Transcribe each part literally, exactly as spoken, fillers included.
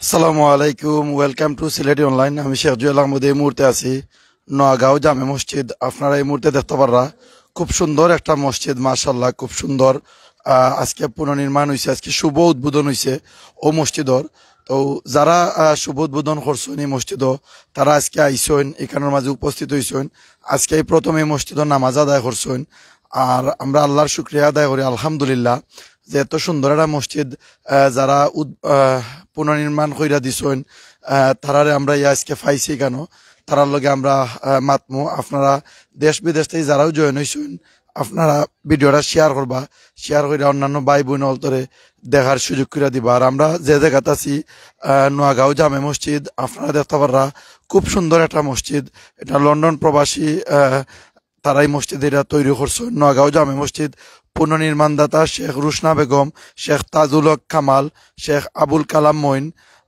আসসালামু আলাইকুম, welcome to Sylheti অনলাইন। আমি শেখ জুয়েল আহমদ। এই মুহূর্তে আছি নোয়াগাঁও জামে মসজিদ। আপনারা এই মুহূর্তে দেখতা পাররা, খুব সুন্দর একটা মসজিদ, মাশাআল্লাহ, খুব সুন্দর। আহ, আজকে পুনর্নির্মাণ অইছে, আজকে শুভ উদ্বোধন অইছে অউ মসজিদর। তো যারা, আহ, শুভ উদ্বোধন করছইন এই মসজিদো, তারা আজকে আইছইন, ইখানর মাঝে উপস্থিত অইছইন। আজকে এই প্রথম এই মসজিদো নামাজ আদায় করছইন। আর আমরা আল্লাহর শুকরিয়া আদায় করি, আলহামদুলিল্লাহ, যে এত সুন্দর একটা মসজিদ, আহ, যারা উদ-, আহ, পুনর্নির্মাণ কইরা দিছইন, আহ, তারারে আমরা ইয়া আজকে পাইছি কেন, তারার লগে আমরা, আহ, মাতমু। আপনারা দেশ বিদেশ থাকি যারাও জয়েন অইছইন, আপনারা ভিডিওটা শেয়ার করবা, শেয়ার কইরা অন্যান্য ভাই বইন অকলতরে দেখার সুযোগ কইরা দিবা। আর আমরা যে জাগাত আছি, আহ, নোয়াগাঁও জামে মসজিদ, আপনারা দেখতা পাররা, খুব সুন্দর একটা মসজিদ। এটা লন্ডন প্রবাসী, আহ, তারাই মসজিদ এটা তৈরি করছইন। নোয়াগাঁও জামে মসজিদ পুনর্নির্মাণদাতা শেখ রুশনা বেগম, শেখ তাজুল হক কামাল, শেখ আবুল কালাম মঈন।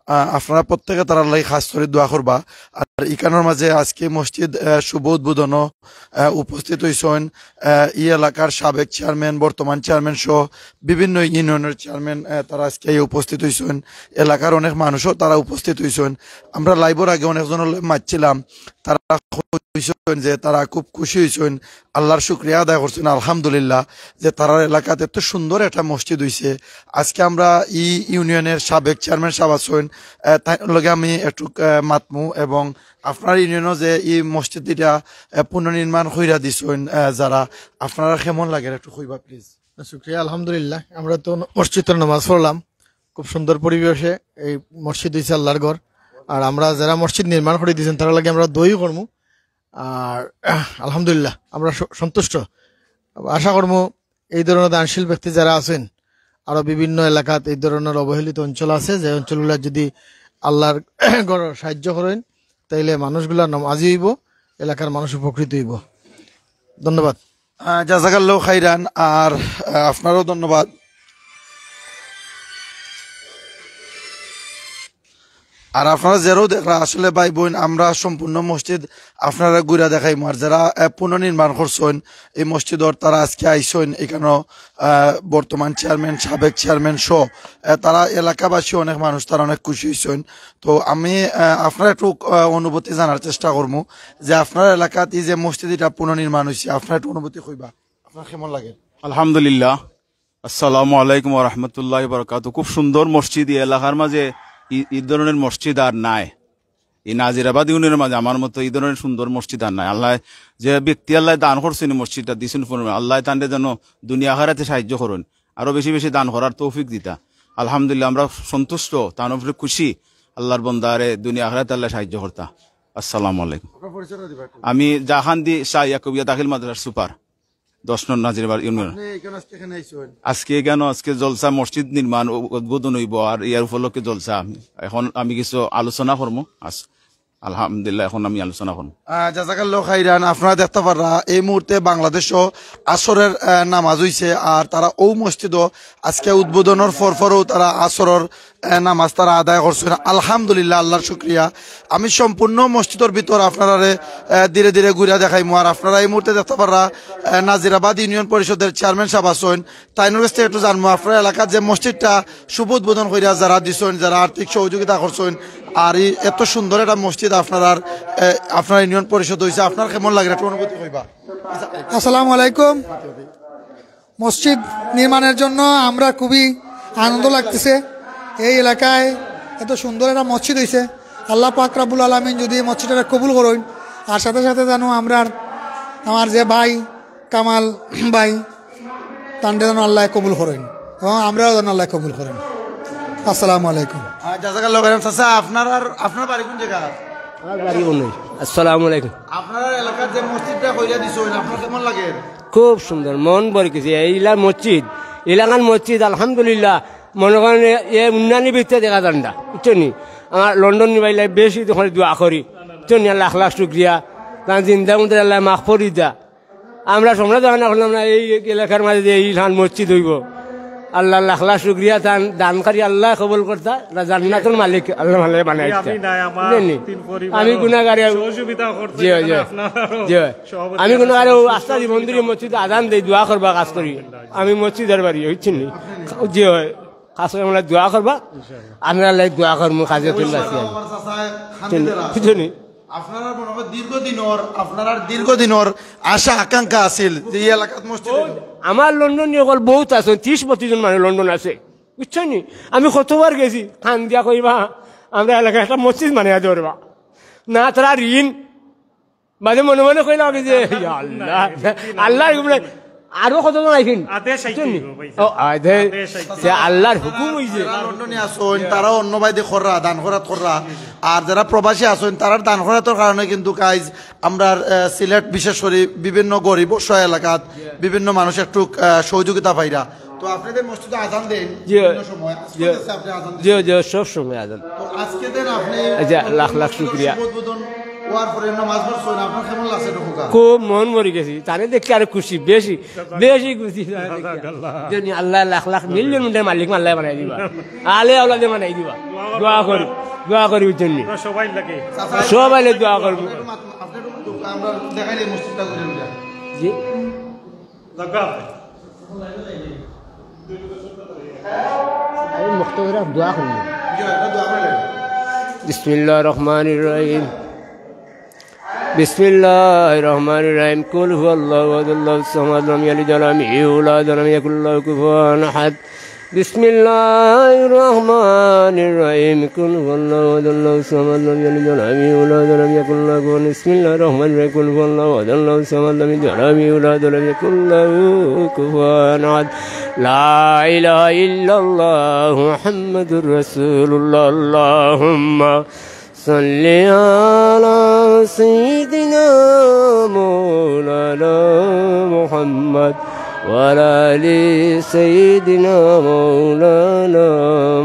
আহ, আপনারা প্রত্যেকে তারার লাগি খাস করি দোয়া করবা। আর ইখানর মাঝে আজকে মসজিদ, আহ, শুভ উদ্বোধনও, আহ, উপস্থিত অইছইন, আহ, ই এলাকার সাবেক চেয়ারম্যান, বর্তমান চেয়ারম্যান সহ বিভিন্ন ইউনিয়নের চেয়ারম্যান, আহ, তারা আজকে এই উপস্থিত অইছইন। এলাকার অনেক মানুষও তারা উপস্থিত অইছইন। আমরা লাইভর আগে অনেকজনের লগে মাতছিলাম, তারা কইছইন যে তারা খুব খুশি অইছইন, আল্লাহর শুকরিয়া আদায় করছইন, আলহামদুলিল্লাহ, যে তারার এলাকাত এত সুন্দর একটা মসজিদ অইছে। আজকে আমরা ই ইউনিয়নের সাবেক চেয়ারম্যান সাব আছইন, আহ, তাইর লগে আমি একটু, আহ, মাতমু এবং আপনার ইউনিয়নও যে ই মসজিদ এটা, আহ, পুনর্নির্মাণ কইরা দিছইন, আহ, যারা, আপনারা কেমন লাগের একটু কইবা প্লিজ। শুকরিয়া, আলহামদুলিল্লাহ। আমরা তো মসজিদর নামাজ পড়লাম, খুব সুন্দর পরিবেশে। এই মসজিদ অইছে আল্লাহর ঘর, আর আমরা যারা মসজিদ নির্মাণ করি দিছইন তারার লাগি আমরা দোয়াই করমু। আর আলহামদুলিল্লাহ, আমরা স-, সন্তুষ্ট। আশা করমু এই ধরনের দানশীল ব্যক্তি যারা আছইন, আরো বিভিন্ন এলাকাত এই ধরনের অবহেলিত অঞ্চল আছে, যে অঞ্চলগুলো যদি আল্লাহর ঘর সাহায্য করইন, তাইলে মানুষগুলা নমাজি অইবো, এলাকার মানুষ উপকৃত অইবো। ধন্যবাদ। আহ, জাজাকাল্লাহ খাইরান। আর, আহ, আপনারও ধন্যবাদ। আর আপনারা যেরাও দেখরা, আসলে ভাই বইন, আমরা সম্পূর্ণ মসজিদ আপনারারে ঘুরা দেখাইমু। আর যারা, আহ, পুনর্নির্মাণ করছইন এই মসজিদর, তারা আজকে আইছইন ইখানো, আহ, বর্তমান চেয়ারম্যান, সাবেক চেয়ারম্যান সহ, আহ, তারা এলাকাবাসী অনেক মানুষ, তারা অনেক খুশি অইছইন। তো আমি, আহ, আপনারার একটু, আহ, অনুভূতি জানার চেষ্টা করমু যে আপনার এলাকাত এই যে মসজিদ এটা পুনর্নির্মাণ অইছে, আপনার একটু অনুভূতি কইবা, আপনার কেমন লাগে? আলহামদুলিল্লাহ। আসসালামু আলাইকুম ওয়া রাহমাতুল্লাহি ওয়া বারাকাতুহু। খুব সুন্দর মসজিদ। এই এলাকার মাঝে ই, ই ধরনের মসজিদ আর নাই। এই নাজিরাবাদ ইউনিয়নের মাঝে আমার মতো ই ধরনের সুন্দর মসজিদ আর নাই। আল্লাহ, যে ব্যক্তি আল্লাহ দান করছইন এই মসজিদটা, দিছইন ফরমান, আল্লাহ তানরে যেন দুনিয়া আখিরাতে সাহায্য করইন, আরো বেশি বেশি দান করার তৌফিক দিতা। আলহামদুলিল্লাহ, আমরা সন্তুষ্ট, তান উপরে খুশি। আল্লাহর বন্দারে দুনিয়া আখিরাতে আল্লাহ সাহায্য করতা। আসসালামু আলাইকুম। আপনার পরিচয়টা দিবা একটু। আমি জাহান্দি শাহ ইয়াকুবিয়া দাখিল মাদ্রাসার সুপার, দশ নং নাজিরাবাদ ইউনিয়ন। আপনি এখানে আজকে এখানে আইছেন? আজকে এখানে আজকে জলসা, মসজিদ নির্মাণ উ-, উদ্বোধন অইবো, আর ইয়ার উপলক্ষে জলসা। আমি এখন আমি কিছু আলোচনা করমু। আস-, আলহামদুলিল্লাহ, এখন আমি আলোচনা করমু। আহ, জাজাকাল্লাহ খাইরান। আপনারা দেখতা পাররা এই মুহূর্তে বাংলাদেশও আসরের, আহ, নামাজ অইছে, আর তারা অউ মসজিদও আজকে উদ্বোধনর পর পরও তারা আসরর, আহ, নামাজ তারা আদায় করছইন। আলহামদুলিল্লাহ, আল্লাহর শুকরিয়া। আমি সম্পূর্ণ মসজিদর ভিতর আপনারারে, আহ, ধীরে ধীরে ঘুরা দেখাইমু। আর আপনারা এই মুহূর্তে দেখতা পাররা, আহ, নাজিরাবাদ ইউনিয়ন পরিষদের চেয়ারম্যান সাব আছইন, তাইনর গেছ থাকি একটু জানমু আপনার এলাকাত যে মসজিদটা শুভ উদ্বোধন কইরা যারা দিছইন, যারা আর্থিক সহযোগিতা করছইন, আর এই এত সুন্দর একটা মসজিদ আপনারার, আহ, আপনার ইউনিয়ন পরিষদ অইছে, আপনার কেমন লাগে একটু অনুভূতি কইবা? আসসালামু আলাইকুম। মসজিদ নির্মাণের জন্য আমরা খুবই আনন্দ লাগতেছে। এই এলাকায় এত সুন্দর একটা মসজিদ অইছে। আল্লাহ পাক রাব্বুল আলামিন যদি এই মসজিদটা কবুল করইন, আর সাথে সাথে জানো আমরার, আমার যে ভাই কামাল ভাই, তানরে যেন আল্লাহ কবুল করইন এবং আমরাও যেন আল্লাহ কবুল করইন। আসসালামু আলাইকুম। আহ, জাজাকাল্লাহ খাইরান। চাচা, আপনার আর আপনার বাড়ি কোন জায়গা? আমার বাড়ি অনো। আসসালামু আলাইকুম। আপনার এলাকার যে মসজিদটা কইরা দিছইন, আপনার কেমন লাগে? খুব সুন্দর, মন ভরি গেছে। এইলা মসজিদ, এলাকার মসজিদ, আলহামদুলিল্লাহ। মনে করেন এ, এ উন্নয়নের ভিতরে দেখা যার না, বুঝছো নি? আমার লন্ডন নিবাইলে বেশি তখন দোয়া করি, বুঝছো নি? লাখ লাখ শুক্রিয়া। তান জিন্দা মুন্দা আল্লাহ মাফ করি দা। আমরা সময় দোয়া না করলাম না, এই এলাকার মাঝে যে এই হান মসজিদ অইবো, আল্লাহ লাখ লাখ শুক্রিয়া। তান দানকারী আল্লাহ কবুল করতা, না জান্নাতুল মালিক আল্লাহ মালিক বানাই দিতা। আমি নাই, আমার বুঝলেন নি? তিন পরিবার আমি গুনাহগার, সহযোগিতা করতে জি, জি। আপনারাও জি। সভাপতি আমি গুনাহগার, ও আস্তা জীবন ধরে মসজিদ আজান দেই, দোয়া করবা কাজ করি। আমি মসজিদের বাড়ি, বুঝছেন নি? জি হয়। খাস করি আমরার লাগি দোয়া করবা, আপনারার লাগি দোয়া করমু, কাজী আব্দুল বাসি। আমার চাচায় খান্দি দেরা আছে। বুঝছনি? আপনারার মনে হয় দীর্ঘদিনর, আপনারার দীর্ঘদিনর আশা আকাঙ্ক্ষা আছিল যে এই এলাকাত মসজিদ অইতো। আমার লন্ডনী অকল বউত আছইন, ত্রিশ বত্রিশ জন মানুষ লন্ডন আছে, বুঝছনি? আমি কতবার গেছি, খান্দিয়া কইবা, আমরার এলাকাত একটা মসজিদ বানাইয়া দেবা। না, তারা ঋণ বাদে মনে মনে কইলা কি যে, "ইয়া আল্লাহ, আল্লাহর হুকুম নাই।" আরো কতজন আইছইন? আদেশ আইতে বুঝছনি? অইবো, ভাই। ও, আদেশ। আদেশ আইতে। সে আল্লাহর হুকুম অইছে। যারা লন্ডনে আছইন, তারা অন্য বায়দি কররা, দান খয়রাত কররা। আর যারা প্রবাসী আছইন, তারার দান খয়রাতর কারণে কিন্তু আইজ আমরার, আহ, সিলেট বিশেষ করি বিভিন্ন গরিব অসহায় এলাকাত বিভিন্ন মানুষ একটু, আহ, সহযোগিতা পাইরা। তো আপনাদের মসজিদে আজান দেন জি। বিভিন্ন সময়। আজকে জি। দেশে আপনি আজান জি, দিচ্ছেন। জি, সব সময় আজান। তো আজকে দেন আপনি আচ্ছা, লাখ লাখ শুকরিয়া। শুভ উদ্বোধন হওয়ার পরে নামাজ পড়ছেন, আপনার কেমন লাগছে এটা খোকা? খুব মন ভরি গেছি, তারে দেখি আরো খুশি, বেশি, বেশি খুশি তারে দেখি। জাযাকাল্লাহ। জানি আল্লাহ লাখ লাখ মিলিয়ন মিলিয়ন মালিক আল্লাহ বানাই দিবা। আলে আওলাদে বানাই দিবা। দোয়া করি, দোয়া করি ওই জন্য। আমরা সবাই লাগে। সবাই লাগে দোয়া করবো। আপনার, আপনার, আমরা দেখাইলে মসজিদটা ঘুরে ঘুরে। জি। লাগা। আমি মুক্ত করে দোয়া করি। জি, একটা দোয়া করে। بسم الله الرحمن الرحيم. بسم الله الرحمن الرحيم. قل هو الله أحد، الله الصمد، لم يلد ولم يولد ولم يكن له كفوا أحد. بسم الله الرحمن الرحيم. قل هو الله أحد، الله الصمد، لم يلد ولم يولد ولم يكن له كفوا أحد. بسم الله الرحمن الرحيم. قل هو الله أحد، الله الصمد، لم يلد ولم يولد ولم يكن له كفوا أحد. لا إله إلا الله محمد رسول الله. اللهم صل على سيدنا مولانا محمد وعلى آل سيدنا مولانا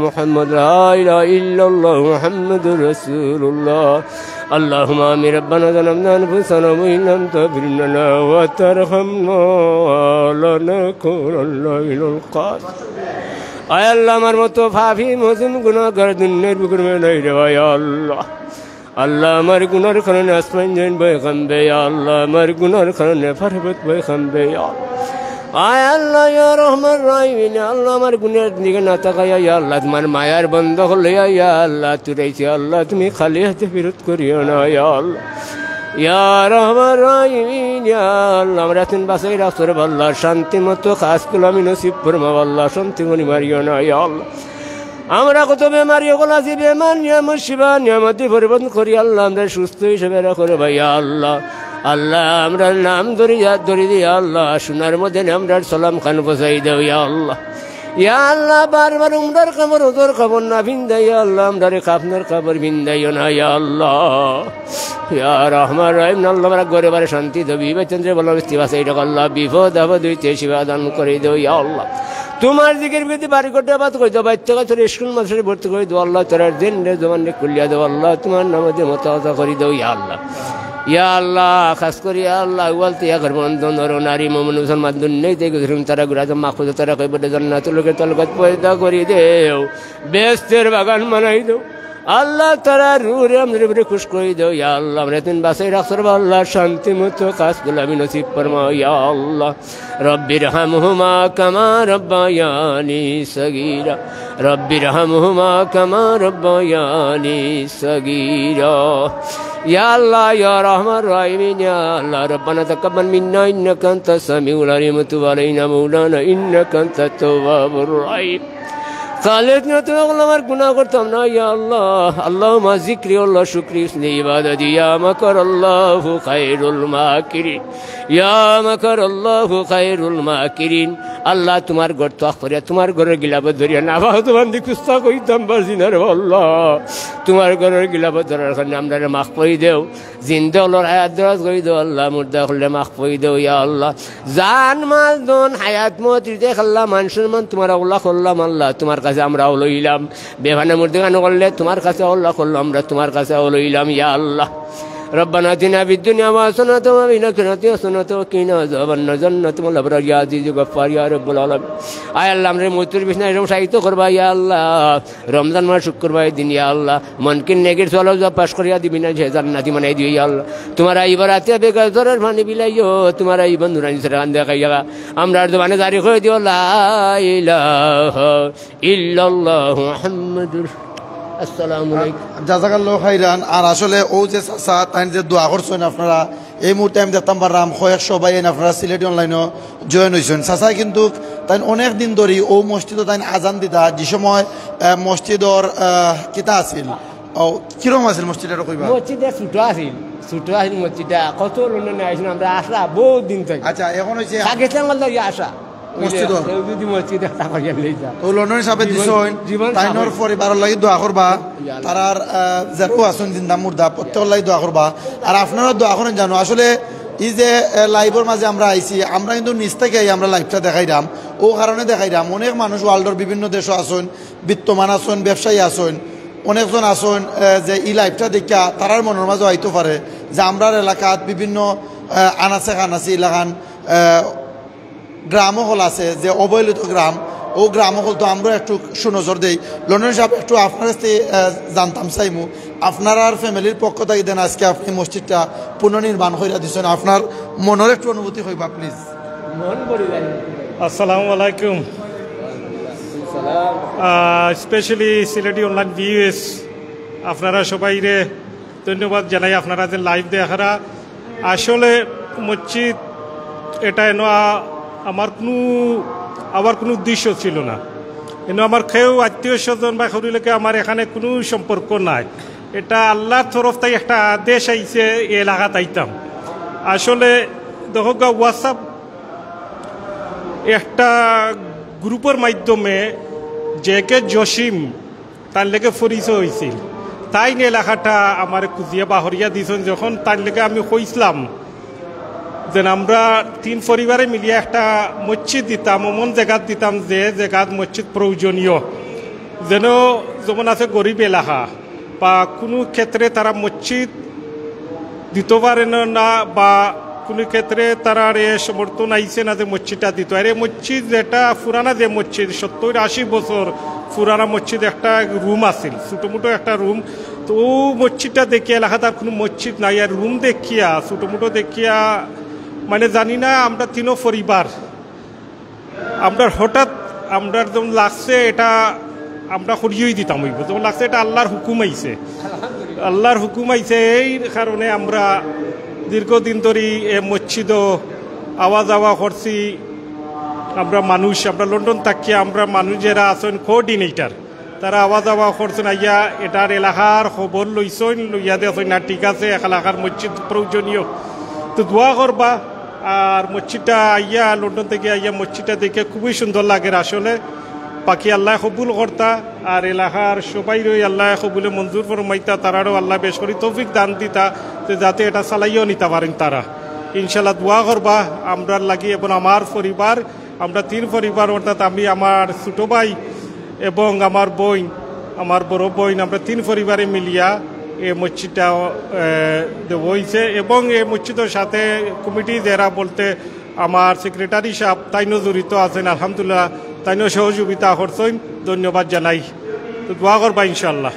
محمد. لا إله إلا الله محمد رسول الله. اللهم آمين. ربنا ظلمنا أنفسنا وإن لم تغفر لنا وترحمنا لنكونن من الخاسرين. আয় আল্লাহ, আমার মতো পাপী, মাজলুম, গুনাহগার দুনিয়ার বুকের মধ্যে নাই রে ভাই, আল্লাহ। আল্লাহ, আমার গুনার কারণে আসমান জমিন ভয় কাঁপে, ইয়া আল্লাহ, আমার গুনার কারণে পর্বত ভয় কাঁপে, ইয়া আল্লাহ। আয় আল্লাহ, ইয়া রহমান রাহিমিন, ইয়া আল্লাহ, আমার গুনার দিকে না তাকাইয়া, ইয়া আল্লাহ, তোমার মায়ার বন্দা অকল লইয়া, ইয়া আল্লাহ, তুরাইছি, আল্লাহ, তুমি খালি হাতে ফিরত করিও না, ইয়া আল্লাহ। ইয়া রহমান রাহিমিন, ইয়া আল্লাহ, আমরারে তুমি বাঁচাই রাখছো রে আল্লাহ, শান্তি মতো কাজ কাম আমি নসিব ফরমাও আল্লাহ, শান্তি মনি মারিও না, ইয়া আল্লাহ। আমরা কত বেমারি অকল আছি, বেমার নিয়ামত, শিফা নিয়ামতে পরিবর্তন করি আল্লাহ, আমরারে সুস্থ হিসাবে রাখো রে ভাই, ইয়া আল্লাহ। আল্লাহ, আমরার নাম ধরি, ধরি দিয়া আল্লাহ, সোনার মধ্যে আমরার সালাম খান পৌঁছাই দেও, ইয়া আল্লাহ। ইয়া আল্লাহ, বারবার উমরার কাপড়, হজর কাপড় না পিন্দাই, ইয়া আল্লাহ, আমরারে কাফনের কাপড় পিন্দাইও না, ইয়া আল্লাহ। ইয়া রহমান রহিম, আল্লাহ, আমরার ঘরে বারে শান্তি দেও, বিবি বাচ্চাইন্তরে ভালা অবস্থায় বাঁচাই রাখো আল্লাহ, বিপদ আপদ হইতে শিফা দান করি দেও, ইয়া আল্লাহ। তোমার জিকির বিধি বাড়ি ঘরো আবাদ করি দেও, বাচ্চা কাচ্চারে স্কুল মাদ্রাসায় ভর্তি করি দেও আল্লাহ, তারার দিন রে জবান রে খুলিয়া দেও আল্লাহ, তোমার নামে যে মতো আশা করি দেও, ইয়া আল্লাহ। ইয়া আল্লাহ, খাস করি ইয়া আল্লাহ, ওয়াল তে ইয়া করবো, অন্ধ নর নারী, মুমিন মুসলমান, দুনিয়া থেকে গুজরুম তারা গুরা, মাহফুজ তারা কবরে জান্নাতুল তলকত পয়দা করি দেও, বেহেশতের বাগান বানাই দেও। আল্লাহ, তারার রুহরে আমরার উপরে খুশ করি দেও। ইয়া আল্লাহ, আমরারে তুমি বাঁচাই রাখছো রে আল্লাহ, শান্তি মতো কাজ কাম আমি নসিব ফরমাও। ইয়া আল্লাহ, رب ارحمهما كما ربياني صغيرا. رب ارحمهما كما ربياني صغيرا. ইয়া আল্লাহ, ইয়া রহমান রাহিমিন, ইয়া আল্লাহ, ربنا تقبل منا إنك أنت السميع العليم وتب علينا مولانا إنك أنت التواب الرحيم. খালেদ নিয়ত অকল আমার গুনাহ করতাম না, ইয়া আল্লাহ। اللهم ذكري ولا شكري حسن عبادتي يا مكر الله خير الماكرين. يا مكر الله خير الماكرين. আল্লাহ, তোমার ঘর তো আখরিয়া, তোমার ঘরর গিলাফত ধরিয়া না, বাবা, তোমার দি কুস্তা কইতাম পারছি না রে আল্লাহ। তোমার ঘরর গিলাফত ধরার কারণে আমরারে মাফ করি দেও। জিন্দা অকলর হায়াত দরাজ করি দেও আল্লাহ, মুর্দা অকলরে মাফ করি দেও ইয়া আল্লাহ। জান মাল ধন হায়াত মউত রিজিক আল্লাহ, মান সম্মান তোমার অকলর করলাম আল্লাহ, তোমার কাছে আমরাও লইলাম। বেফানা মুর্দেগান অকলরে তোমার কাছে অকলর করলাম, আমরা তোমার কাছে অকলর লইলাম ইয়া আল্লাহ। ربنا آتنا في الدنيا حسنة وفي الآخرة حسنة وقنا عذاب النار. جنة الأبرار يا عزيز غفار يا رب العالمين. আয় আল্লাহ, আমরারে মউতর বিছনায় এরকম শায়িত করবা, ইয়া আল্লাহ। রমজান মাস শুক্রবার দিন, ইয়া আল্লাহ, মুনকির নেকির সওয়াল জওয়াব পাশ করিয়া দিবি না, সে জান্নাতি বানাই দিও, ইয়া আল্লাহ। তুমার আইবর আতিয়া বেগা জোরের পানি বিলাইও, তুমার আইবর নুরানি সেরান দেখাইয়া আমরার জবানে জারি করি দিও, লা ইলাহা ইল্লাল্লাহু মুহাম্মাদুর। আসসালামু আলাইকুম। জাযাকাল্লাহু খাইরান। আর আসলে অউ যে চাচা, তাইন যে দোয়া করছইন আপনারা, এই মুহূর্তে আমি দেখতাম পাররাম কয়েকশো ভাইয়াইন আপনারা সিলেটি online-ও join অইছইন। চাচায় কিন্তু তাইন অনেক দিন ধরি অউ মসজিদো তাইন আজান দিতা, যে সময়, আহ, মসজিদর, আহ, কিতা আছিল, ও, কিরকম আছিল মসজিদ, এটা কইবা? মসজিদ ছোট আছিল, ছোট আছিল মসজিদটা। কত লন্ডনে আইছইন আমরা, আশা বহুত দিন থাকি। আচ্ছা, এখন অইছে পাকিস্তান লাগি আশা। মসজিদ। কেউ যদি মসজিদ একটা করিয়া লই যা। তো লন্ডনী সাবে জীবন, দিছইন, জীবন তাইনর সাফল্য। পরিবারর লাগি দোয়া করবা। ইয়া আল্লাহ। তারার, আহ, যেরাও আছইন জিন্দা মুর্দা, প্রত্যেকর লাগি দোয়া করবা। আর আপনারা দোয়া করইন জানো। আসলে এই যে, আহ, live-র মাঝে আমরা আইছি, আমরা কিন্তু নিচ থাকি আই আমরা live-টা দেখাইরাম। অউ কারণে দেখাইরাম, অনেক মানুষ world-র বিভিন্ন দেশো আছইন, বিত্তমান আছইন, ব্যবসায়ী আছইন, অনেকজন আছইন, আহ, যে এই live-টা দেখিয়া তারার মনর মাঝে আইতো পারে যে আমরার এলাকাত বিভিন্ন, আহ, আনাচে কানাচে এলাকান, আহ, গ্রাম অকল আছে যে অবহেলিত গ্রাম, অউ গ্রাম অকলতো আমরা একটু সুনজর দেই। লন্ডনী সাব, একটু আপনার কাছ থাকি, আহ, জানতাম চাইমু, আপনারার family-র পক্ষ থাকি দেন আজকে আপনি মসজিদটা পুনর্নির্মাণ করিয়া দিছইন, আপনার মনর একটু অনুভূতি কইবা please। আসসালামু আলাইকুম। আহ, specially সিলেটি online viewers, আপনারা সবাইরে ধন্যবাদ জানাই, আপনারা যে live দেখারা। আসলে মসজিদ এটা এনো আ-, আমার কুনু, আমার কুনু উদ্দেশ্য ছিল না। এনো আমার কেউ আত্মীয় স্বজন বা কেউর লগে আমার এখানে কুনু সম্পর্ক নাই। এটা আল্লাহর তরফ থাকি একটা আদেশ আইছে এই এলাকাত আইতাম। আসলে দেখউক্কা, WhatsApp একটা group-র মাধ্যমে জে কে জসিম তার লগে পরিচয় অইছিল। তাইন এলাকাটা আমারে খুজিয়া বার করিয়া দিছইন। যখন তার লগে আমি কইছলাম যে আমরা তিন পরিবারে মিলিয়া একটা মসজিদ দিতাম, অমন জাগাত দিতাম যে জাগাত মসজিদ প্রয়োজনীয়, যেন যেমন আছে গরিব এলাকা বা কুনু ক্ষেত্রে তারা মসজিদ দিতো পারে না, না বা কুনু ক্ষেত্রে তারার এ সমর্থন আইছে না যে মসজিদটা দিতো। আর এই মসজিদ যেটা পুরানা যে মসজিদ, সত্তর আশি বছর পুরানা মসজিদ, একটা room আছিল, ছোটো মোটো একটা room। তো অউ মসজিদটা দেখিয়া, এলাকাত আর কুনু মসজিদ নাই, আর room দেখিয়া, ছোটো মোটো দেখিয়া, মানে জানি না, আমরা তিনও পরিবার আমরার হঠাৎ আমরার যেমন লাগছে এটা আমরা করিয়াউ দিতাম অইবো, যেমন লাগছে এটা আল্লাহর হুকুম আইছে, আল্লাহর হুকুম আইছে। এই কারণে আমরা দীর্ঘদিন ধরি এ মসজিদো আওয়া যাওয়া করছি। আমরা মানুষ, আমরা লন্ডন থাকিয়া আমরা মানুষ যেরা আছইন coordinator, তারা আওয়া যাওয়া করছইন, আইয়া এটার এলাকার খবর লইছইন, লইয়া দেখছইন না, ঠিক আছে, এক এলাকার মসজিদ প্রয়োজনীয়, তো দোয়া করবা। আর মসজিদটা আইয়া, লন্ডন থাকি আইয়া মসজিদটা দেখিয়া খুবই সুন্দর লাগের আসলে। বাকি আল্লায় কবুল করতা, আর এলাকার সবাইরেউ আল্লায় কবুলে মঞ্জুর ফরমাইতা, তারারেউ আল্লায় বেশ করি তৌফিক দান দিতা, যে যাতে এটা চালাইয়াউ নিতা পারইন তারা। ইনশাআল্লাহ দোয়া করবা আমরার লাগি এবং আমার পরিবার, আমরা তিন পরিবার, অর্থাৎ আমি, আমার ছোটো ভাই এবং আমার বইন, আমার বড় বইন, আমরা তিন পরিবারে মিলিয়া এই মসজিদটা, আহ, দেওয়া অইছে। এবং এই মসজিদর সাথে কমিটি যেরা বলতে আমার সেক্রেটারি সাব, তাইনও জড়িত আছইন, আলহামদুলিল্লাহ, তাইনও সহযোগিতা করছইন, ধন্যবাদ জানাই। তো দোয়া করবা ইনশাআল্লাহ।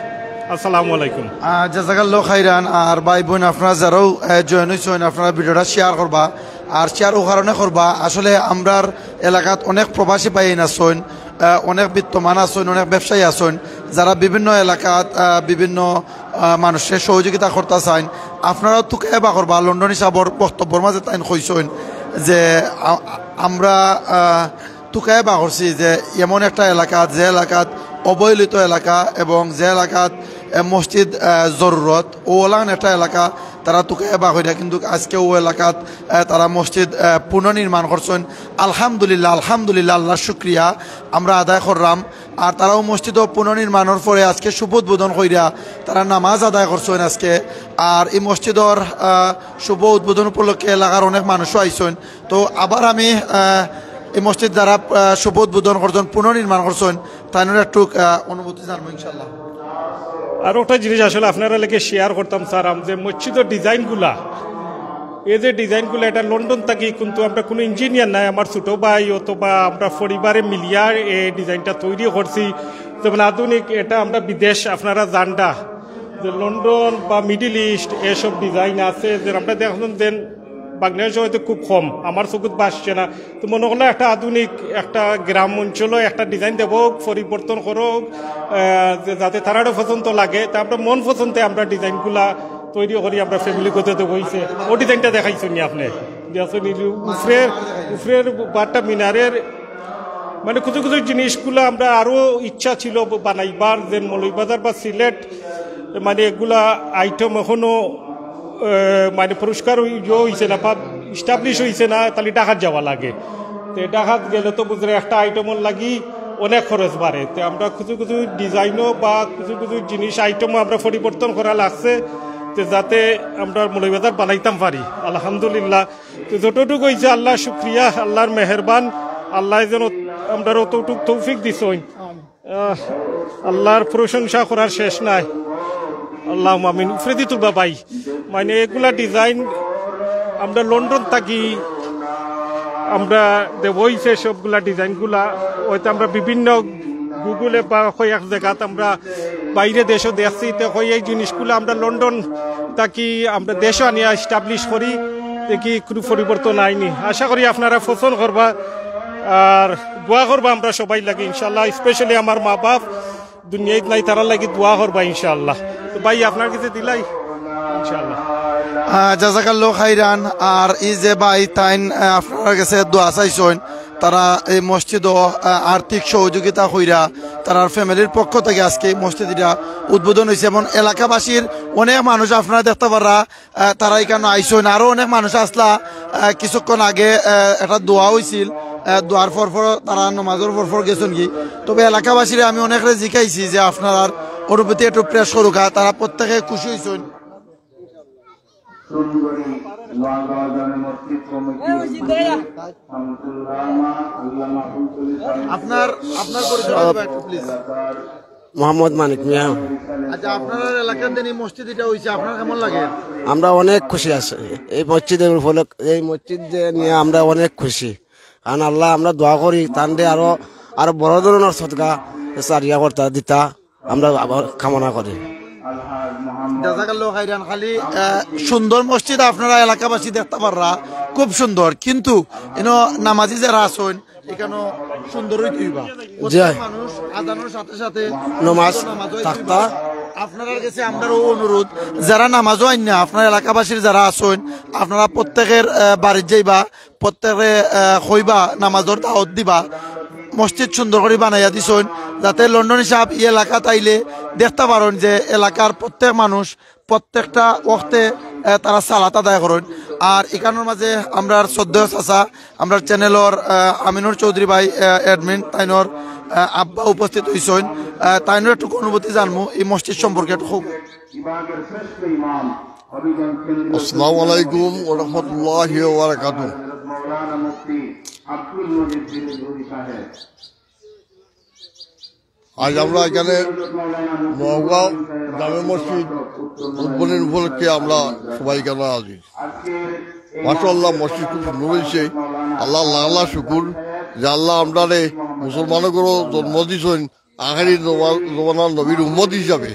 আসসালামু আলাইকুম। আহ, জাযাকাল্লাহু খাইরান। আর ভাই বইন আপনারা যেরাও, আহ, join অইছইন, আপনারা ভিডিওটা share করবা। আর share অউ কারণে করবা, আসলে আমরার এলাকাত অনেক প্রবাসী ভাইয়াইন আছইন, আহ, অনেক বিত্তমান আছইন, অনেক ব্যবসায়ী আছইন, যারা বিভিন্ন এলাকাত, আহ, বিভিন্ন, আহ, মানুষরে সহযোগিতা করতা চাইন। আপনারাও তুকাইয়া বার করবা, লন্ডনী সাবর বক্তব্যর মাঝে তাইন কইছইন যে আ-, আমরা, আহ, তুকাইয়া বার করছি যে এমন একটা এলাকাত, যে এলাকাত অবহেলিত এলাকা এবং যে এলাকাত, আহ, মসজিদ, আহ, জরুরত, অউ অলাখান একটা এলাকা তারা তুকাইয়া বার করিয়া, কিন্তু আজকে অউ এলাকাত, আহ, তারা মসজিদ, আহ, পুনর্নির্মাণ করছইন। আলহামদুলিল্লাহ, আলহামদুলিল্লাহ, আল্লাহর শুকরিয়া আমরা আদায় কররাম। আর তারা অউ মসজিদো পুনর্নির্মাণর পরে আজকে শুভ উদ্বোধন করিয়া তারা নামাজ আদায় করছইন আজকে। আর এই মসজিদর, আহ, শুভ উদ্বোধন উপলক্ষে এলাকার অনেক মানুষও আইছইন। তো আবার আমি, আহ, এই মসজিদ যারা, আহ, শুভ উদ্বোধন করছইন, পুনর্নির্মাণ করছইন, তাইনর একটু, আহ, অনুভূতি জানবো ইনশাআল্লাহ। আর একটা জিনিস আসলে আপনারার লগে শেয়ার করতাম চাইরাম যে মসজিদর ডিজাইনগুলা, এই যে ডিজাইনগুলা, এটা লন্ডন থাকি, কিন্তু আমরা কুনু ইঞ্জিনিয়ার নায়, আমার ছোট ভাই অথবা আমরা পরিবারে মিলিয়া এই ডিজাইনটা তৈরি করছি। যেমন আধুনিক, এটা আমরা বিদেশ, আপনারা জানরা যে লন্ডন বা মিডল ইস্ট এসব ডিজাইন আছে, যে আমরা দেখলাম যে বাংলাদেশে হয়তো খুব কম, আমার চকুত বাসছে না। তো মনে করলো একটা আধুনিক, একটা গ্রাম অঞ্চলও একটা ডিজাইন দেবো, পরিবর্তন করো, আহ, যে যাতে তারারও পছন্দ লাগে। তা আমরা মন পছন্দে আমরা ডিজাইনগুলা তৈরি করি, আমরা ফ্যামিলি করতে দেবো হইছে। ও ডিজাইনটা দেখাইছইন নি আপনি? দেখছইন নি, উপরের, উপরের বারটা মিনারের, মানে, কিছু কিছু জিনিসগুলা আমরা আরো ইচ্ছা ছিল বানাইবার, যে মৌলভীবাজার বা সিলেট, মানে, এগুলা আইটেম এখনো, আহ, মানে, পরিষ্কার হই-, ইয়ে হইছে না, এস্টাবলিশ হইছে না, তাহলে ঢাকাত যাওয়া লাগে। তো ঢাকাত গেলে তো বুঝলে একটা আইটেমর লাগি অনেক খরচ বাড়ে। তো আমরা কিছু কিছু ডিজাইনও বা কিছু কিছু জিনিস আইটেমও আমরা পরিবর্তন করা লাগছে, তো যাতে আমরা মৌলভীবাজার বানাইতাম পারি। আলহামদুলিল্লাহ, তো যতটুকু হইছে আল্লাহ শুক্রিয়া, আল্লাহর মেহেরবান, আল্লাহ যেন আমরা অতটুক তৌফিক দিছইন। আহ, আল্লাহর প্রশংসা করার শেষ নাই। আল্লাহুম্মা আমিন। উপরেদি তুলবা ভাই, মানে, এগুলা ডিজাইন আমরা লন্ডন থাকি, আমরা দেওয়া হইছে সবগুলা ডিজাইনগুলা। হয়তো আমরা বিভিন্ন গুগলে বা কয়েক জায়গাত আমরা বাইরে দেশও দেখছি, তো কই এই জিনিসগুলা আমরা লন্ডন থাকি আমরা দেশও আনিয়া এস্টাবলিশ করি, দেখি কোনো পরিবর্তন আইনি। আশা করি আপনারা পছন্দ করবা, আর দোয়া করবা আমরা সবাই লাগি ইনশাআল্লাহ, স্পেশালি আমার মা বাপ দুনিয়াত নাই, তারার লাগি দোয়া করবা ইনশাআল্লাহ। তো ভাই, আপনার কাছে দিলাই ইনশাআল্লাহ। আহ, জাজাকাল্লাহ খাইরান। আর এই যে ভাই তাইন, আহ, আপনার কাছে দোয়া চাইছইন, তারা এই মসজিদও, আহ, আর্থিক সহযোগিতা কইরা তারার ফ্যামিলির পক্ষ থেকে আজকে এই মসজিদ এটা উদ্বোধন হইছে এবং এলাকাবাসীর অনেক মানুষ আপনারা দেখতা পাররা, আহ, তারা এখানো আইছইন। আরো অনেক মানুষ আসলা, আহ, কিছুক্ষণ আগে, আহ, একটা দোয়া হইছিল, আহ, দোয়ার পর পর তারা নমাজর পর পর গেছইন কি। তবে এলাকাবাসীরে আমি অনেকরে জিকাইছি যে আপনারার অনুভূতি একটু প্রেস করুকা, তারা প্রত্যেকে খুশি হইছইন। সুন্দরী নোয়াগাঁও জামে মসজিদ কমিটির শামসুল রাহমান, আল্লামা ফুলতলী সাহেব আপনার, আপনার পরিচয় দিবা একটু, প্লিজ। মোহাম্মদ মানিক মিয়া। আচ্ছা, আপনার এলাকার দিন এই মসজিদ এটা হইছে, আপনার কেমন লাগে? আমরা অনেক খুশি আছি এই মসজিদের উপলক্ষে, এই মসজিদ যে নিয়ে আমরা অনেক খুশি, কারণ আল্লাহ আমরা দোয়া করি তানরে আরো, আরো বড় ধরনের সদকা সারিয়া করতা দিতা আমরা আবার কামনা করি। জাজাকাল্লাহ খাইরান। খালি, আহ, সুন্দর মসজিদ আপনারা এলাকাবাসী দেখতা পাররা, খুব সুন্দর, কিন্তু ইনো নামাজি যারা আছইন এখানো সুন্দর হইতে হইবা। জি। প্রত্যেক মানুষ আজানোর সাথে সাথে নমাজ নমাজ হইতে থাকতা। হইবা। আপনারার কাছে আমরারও অনুরোধ, যারা নামাজও আইন না, আপনার এলাকাবাসীর যারা আছইন, আপনারা প্রত্যেকের, আহ, বাড়িত যাইবা, প্রত্যেকে, আহ, কইবা, নামাজর দাওয়াত দিবা। মসজিদ সুন্দর করি বানাইয়া দিছইন, যাতে লন্ডনী সাহেব এই এলাকাত আইলে দেখতা পারইন যে এলাকার প্রত্যেক মানুষ প্রত্যেকটা ওয়াক্তে, আহ, তারা সালাত আদায় করইন। আর এখানোর মাঝে আমরার শ্রদ্ধেয় চাচা, আমরার চ্যানেলর, আহ, আমিনুর চৌধুরী ভাই, আহ, অ্যাডমিন, তাইনর, আহ, আব্বা উপস্থিত হইছইন। আহ, তাইনর একটু অনুভূতি জানমু এই মসজিদ সম্পর্কে একটু খুব। আসসালামু আলাইকুম ওয়া রাহমাতুল্লাহি ওয়া বারাকাতুহু। আজ আমরা এখানে নওগাঁও জামে মসজিদ উদ্বোধন উপলক্ষে আমরা সবাই এখানে আছি। মাশাআল্লাহ, মসজিদ খুব সুন্দর হইছে। আল্লাহ লাখ লাখ শুকুর যে আল্লাহ আমরারে মুসলমানগরো জন্ম দিছইন, আখেরি জমা-, জমানার নবীর উম্মত হিসাবে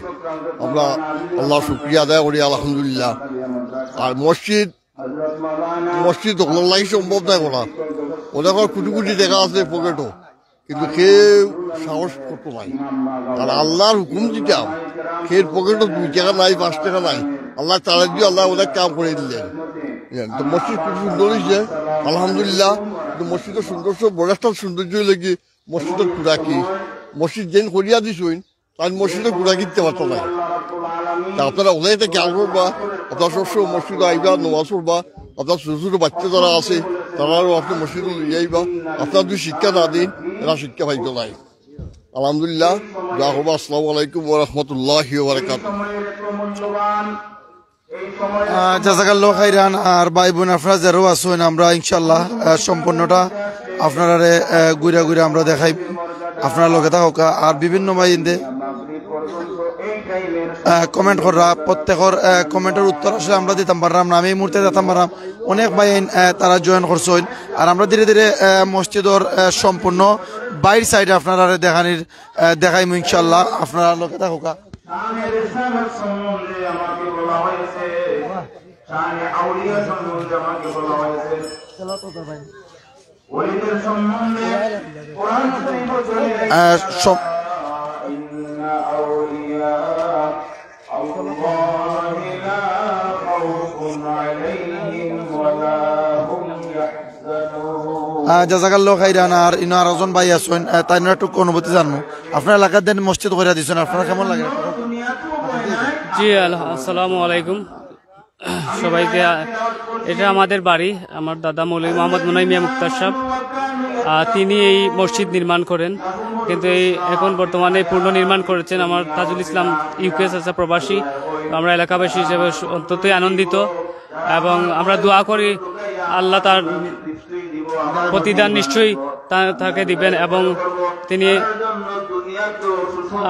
আমরা আল্লাহর শুকরিয়া আদায় করি, আলহামদুলিল্লাহ। আর মসজিদ, মসজিদ হকলর লাগি সম্ভব নায় করা, অনেকর কোটি কোটি টেকা আছে পকেটো, কিন্তু কেউ সাহস করতো নাই। আর আল্লাহর হুকুম দিতাম, কেউর পকেটো দুই টেকা নাই, পাঁচ টেকা নাই, আল্লাহ তাআলা দিয়া আল্লাহ অনেক কাম করি দিলেন। তো মসজিদ খুব সুন্দর হইছে, আলহামদুলিল্লাহ। কিন্তু মসজিদর সৌন্দর্য, বড় একটা সৌন্দর্য হইল কি, মসজিদর কুড়াকি, মসজিদ যেন করিয়া দিছইন, তার মসজিদর কুড়াকি দিতে পারতো না। তা আপনারা ওদের একটা খেয়াল করবা, আপনারা সবসময় মসজিদো আইবা, নামাজ পড়বা, আপনার ছোট ছোট বাচ্চা যারা আছে, তারাও আপনি মসজিদো লইয়া আইবা। আপনারা যদি শিক্ষা না দিন, এরা শিক্ষা পাইতো নাই। আলহামদুলিল্লাহ, দোয়া করবো। আসসালামু আলাইকুম ওয়া রাহমাতুল্লাহি ওয়া বারাকাতুহু। আহ, জাজাকাল্লাহ খাইরান। আর ভাই বোন আপনারা যারাও আছইন, আমরা ইনশাল্লাহ, আহ, সম্পূর্ণটা আপনারারে, আহ, ঘুরা ঘুরা আমরা দেখাই, আপনারা লগে থাকুক। আর বিভিন্ন ভাই ইন্দে কমেন্ট কররা, প্রত্যেকর কমেন্টর উত্তর আসলে আমরা দিতাম পাররাম না। আমি এই মুহূর্তে দিতাম পাররাম, অনেক ভাই আইন, আহ, তারা জয়েন করছইন। আর আমরা ধীরে ধীরে আহ, মসজিদর আহ, সম্পূর্ণ বাইর সাইড আপনারারে দেখানির, আহ, দেখাইমু ইনশাআল্লাহ। আপনারা লগে থাকুকা। শানে রিসালাত সম্বন্ধে আমাকে বলা হয়েছে, শানে আউলিয়া সম্বন্ধে আমাকে বলা হয়েছে, ওলিদের সম্বন্ধে কোরআন শরীফ বলে, আহ, সব ইন্না আউলিয়া আল্লাহি লা খাউফুন আলাইহিম ওয়া লা হুম ইয়াহজানুন। আহ, জাযাকাল্লাহু খাইরান। আর ইনো আরোজন ভাই আছইন, আহ, তাইনর একটু অনুভূতি জানমু। আপনার এলাকাত দেন মসজিদ কইরা দিছইন, আপনার কেমন লাগে? জি, আল-, আসসালামু আলাইকুম সবাইকে। আহ, এটা আমাদের বাড়ি, আমার দাদা মৌলভী মোহাম্মদ মুনাই মিয়া মুক্তার সাহেব। আহ, তিনি এই মসজিদ নির্মাণ করেন, কিন্তু এই এখন বর্তমানে পুনর্নির্মাণ করেছেন আমার তাজুল ইসলাম ইউকেএস আছে প্রবাসী। তো আমরা এলাকাবাসী হিসেবে স-, অত্যন্তই আনন্দিত এবং আমরা দোয়া করি আল্লাহ তার প্রতিদান নিশ্চয়ই তা-, তাকে দিবেন এবং তিনি,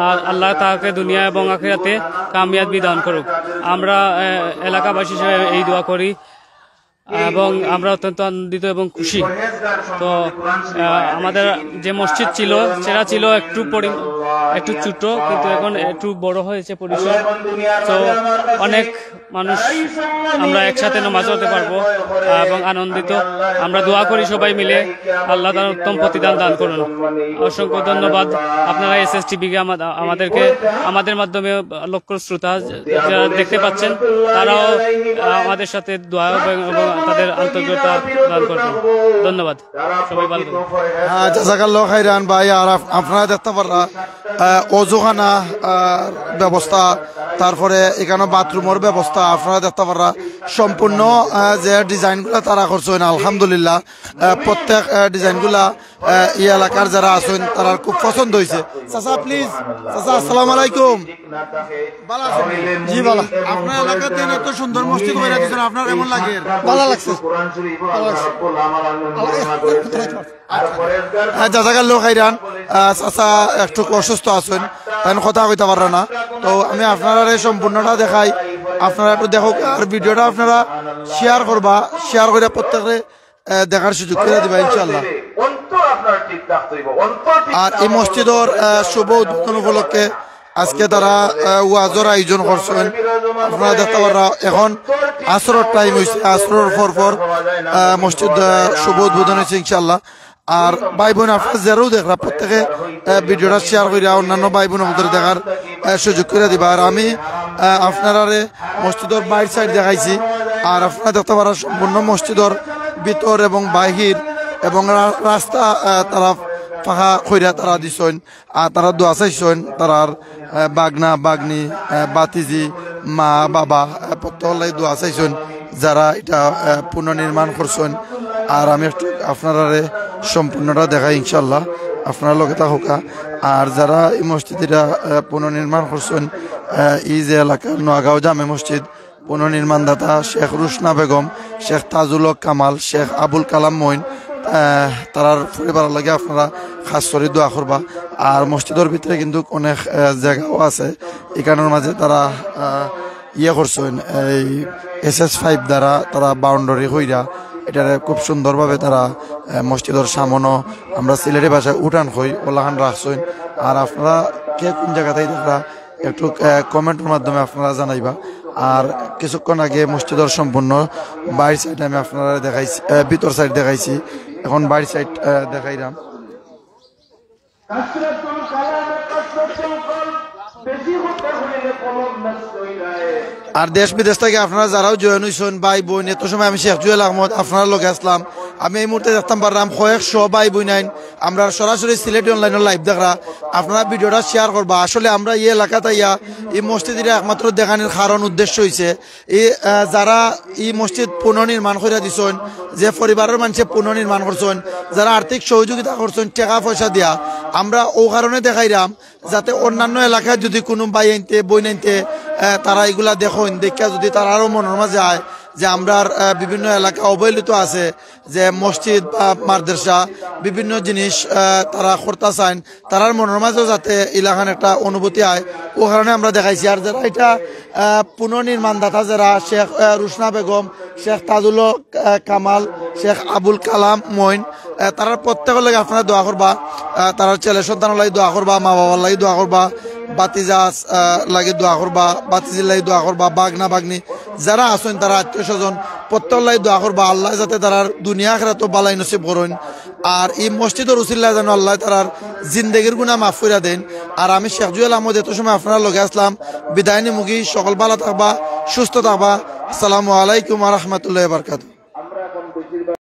আর আল্লাহ তাকে দুনিয়া এবং আখিরাতে কামিয়াবি দান করুক। আমরা, আহ, এলাকাবাসী হিসেবে এই দোয়া করি এবং আমরা অত্যন্ত আনন্দিত এবং খুশি। তো, আহ, আমাদের যে মসজিদ ছিল, সেটা ছিল একটু পরি-, একটু ছোট, কিন্তু এখন একটু বড় হয়েছে পরিসর। তো অনেক মানুষ আমরা একসাথে নামাজ পড়তে পারবো, আহ, এবং আনন্দিত। আমরা দোয়া করি সবাই মিলে আল্লাহ তাআলা উত্তম প্রতিদান দান করুন। অসংখ্য ধন্যবাদ। আপনারা এসএস টিভিকে আমা-, আমাদেরকে, আমাদের মাধ্যমে লক্ষ শ্রোতা যারা দেখতে পাচ্ছেন, তারাও, আহ, আমাদের সাথে দোয়া এবং, এবং তাদের আন্তরিকতা দান করবেন। ধন্যবাদ। সবাই ভালো থাকবেন। আহ, জাযাকাল্লাহু খাইরান ভাই। আর আপ-, আপনারা দেখতা পাররা, আহ, অজুখানা, আহ, ব্যবস্থা, তারপরে ইখানো বাথরুমর ব্যবস্থা আপনারা দেখতা পাররা। সম্পূর্ণ, আহ, যে ডিজাইনগুলা তারা করছইন, আলহামদুলিল্লাহ, আহ, প্রত্যেক, আহ, ডিজাইনগুলা, আহ, এই এলাকার যারা আছইন তারার খুব পছন্দ হইছে। চাচা, প্লিজ। চাচা, আসসালামু আলাইকুম। ভালা আছইন? জি, ভালা। আপনার এলাকাত এত সুন্দর মসজিদ কইরা দিছইন, আপনার কেমন লাগে? ভালা লাগছে। ভালা লাগছে। আহ, জাযাকাল্লাহু খাইরান। আহ, চাচা একটু অসুস্থ আছইন, তাইন কথা কইতা পাররা না। তো আমি আপনারারে সম্পূর্ণটা দেখাই, আপনারা একটু দেখউক্কা। আর ভিডিওটা আপনারা শেয়ার করবা, শেয়ার কইরা প্রত্যেকরে, আহ, দেখার সুযোগ কইরা দিবা ইনশাআল্লাহ। অন্তর আপনার ঠিক রাখতে হইব, অন্তর ঠিক আর এই মসজিদর, আহ, শুভ উদ্বোধন উপলক্ষে আজকে তারা, আহ, ওয়াজর আয়োজন করছইন। আপনারা দেখতা পাররা এখন আসরর টাইম হইছে, আসরর পর পর, আহ, মসজিদ, আহ, শুভ উদ্বোধন হইছে ইনশাআল্লাহ। আর ভাই বোন আপনারা যেরাউ দেখরা প্রত্যেকে, আহ, ভিডিওটা শেয়ার কইরা অন্যান্য ভাই বোন আমাদের দেখার, আহ, সুযোগ কইরা দিবা। আর আমি, আহ, আপনারারে মসজিদর বাইর সাইড দেখাইছি, আর আপনারা দেখতা পাররা সম্পূর্ণ মসজিদর ভিতর এবং বাহির এবং রা-, রাস্তা, আহ, তারা পাকা কইরা তারা দিছইন। আর তারা দোয়া চাইছইন, তারার, আহ, বাগনা, বাগনি, আহ, বাতিজি, মা, বাবা, আহ, প্রত্যেকর লাগি দোয়া চাইছইন, যারা এটা, আহ, পুনর্নির্মাণ করছইন। আর আমি একটু আপনারারে সম্পূর্ণটা দেখাই ইনশাআল্লাহ, আপনারা লগে থাকউক্কা। আর যারা এই মসজিদ এটা, আহ, পুনর্নির্মাণ করছইন, আহ, এই যে এলাকার নোয়াগাঁও জামে মসজিদ, পুনর্নির্মাণদাতা শেখ রুশনা বেগম, শেখ তাজুল হক কামাল, শেখ আবুল কালাম মঈন, আহ, তারার পরিবারর লাগি আপনারা খাস করি দোয়া করবা। আর মসজিদর ভিতরে কিন্তু অনেক, আহ, জাগাও আছে, ইখানর মাঝে তারা, আহ, ইয়ে করছইন, এই এসএস ফাইভ দ্বারা তারা বাউন্ডারি কইরা এটারে খুব সুন্দরভাবে তারা, আহ, মসজিদর সামনো আমরা সিলেটি ভাষায় উঠান কই, ওলাখান রাখছইন। আর আপনারা কে কোন জাগা থাকি দেখরা একটু, আহ, কমেন্টর মাধ্যমে আপনারা জানাইবা। আর কিছুক্ষণ আগে মসজিদর সম্পূর্ণ বাইর সাইড আমি আপনারারে দেখাইছি, আহ, ভিতর সাইড দেখাইছি, এখন বাইর সাইড, আহ, দেখাইরাম। আর দেশ বিদেশ থাকি আপনারা যারাও জয়েন হইছইন, ভাই বোন, এত সময় আমি শেখ জুয়েল আহমদ আপনারার লগে আছলাম। আমি এই মুহূর্তে দেখতাম পাররাম কয়েকশো ভাই বোন আইন আমরা সরাসরি সিলেটি অনলাইনর লাইভ দেখরা। আপনারা ভিডিওটা শেয়ার করবা। আসলে আমরা এই এলাকাত আইয়া এই মসজিদ এটা একমাত্র দেখানির কারণ উদ্দেশ্য হইছে এই, আহ, যারা এই মসজিদ পুনর্নির্মাণ কইরা দিছইন, যে পরিবারর মানষে পুনর্নির্মাণ করছইন, যারা আর্থিক সহযোগিতা করছইন টেকা পয়সা দিয়া, আমরা অউ কারণে দেখাইরাম যাতে অন্যান্য এলাকাত যদি কুনু ভাই আইনতে, বইন আইনতে, আহ, তারা ইগুলা দেখইন, দেখিয়া যদি তারারও মনর মাঝে আয় যে আমরার, আহ, বিভিন্ন এলাকা অবহেলিত আছে, যে মসজিদ বা মাদ্রাসা, বিভিন্ন জিনিস, আহ, তারা করতা চাইন, তারার মনর মাঝেও যাতে ইলাখান একটা অনুভূতি আয়, ও কারণে আমরা দেখাইছি। আর যারা এটা, আহ, পুনর্নির্মাণদাতা, যারা শেখ, আহ, রুশনা বেগম, শেখ তাজুল হক, আহ, কামাল, শেখ আবুল কালাম মইন, আহ, তারার প্রত্যেকর লাগি আপনারা দোয়া করবা, আহ, তারার ছেলে সন্তানর লাগি দোয়া করবা, মা বাবার লাগি দোয়া করবা, বাতিজা, আহ, লাগি দোয়া করবা, বাতিজির লাগি দোয়া করবা, বাগনা বাগনি যারা আছেন, তারা আত্মীয় স্বজন প্রত্যেকর লাগি দোয়া করবা। আল্লাহ যাতে তারার দুনিয়া আখেরাতো বালাই নসিব করইন। আর এই মসজিদর উসিল্লায় যেন আল্লাহ তারার জিন্দেগির গুনাহ মাফ করিয়া দেন। আর আমি শেখ জুয়েল আহমদ এত সময় আপনারার লগে আসলাম, বিদায় নিমুগি। সকল ভালা থাকবা, সুস্থ থাকবা। আসসালামু আলাইকুম ওয়া রাহমাতুল্লাহি ওয়া বারাকাতুহু।